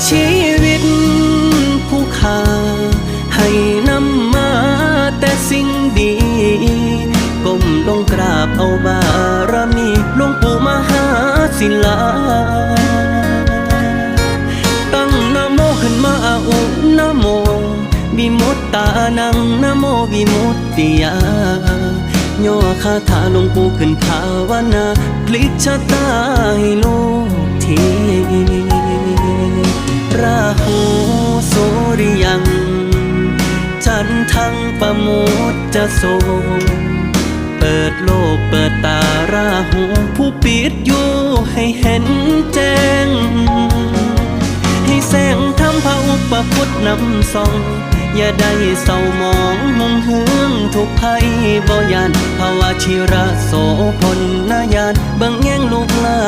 ຊີວິດຜູ້ຂ້າໃຫ້ນຳມາແຕ່ສິ່ງດີ ກົ້ມລົງກາບເອົາບາລະມີຫຼວງປູ່ມະຫາສິລາ ຕັ້ງນະໂມຂຶ້ນມາອະອຸນະໂມ ວິມຸດຕານັງ ນະໂມວິມຸດຕິຍາ ຍໍຄາຖາຫຼວງປູ່ຂຶ້ນພາວະນາ ພລິກຊະຕາໃຫ້ລູກທີ ລາຫູສຸລິຍັງ ຈັນທັງປະມຸດຈະໂສ ເປີດໂລກເປີດຕາລາຫູ ຜູ້ປິດຢູ່ໃຫ້ເຫັນແຈ້ງ ໃຫ້ແສງທຳພະອຸປະຄຸດນຳສ່ອງ ຢ່າໄດ້ເສົ້າໝອງຮຸ່ງເຮືອງທຸກໄພ ບໍ່ຢ້ານພະວະຊິລະໂສພົນນະຍານ ເບິ່ງແຍງລູກຫຼາ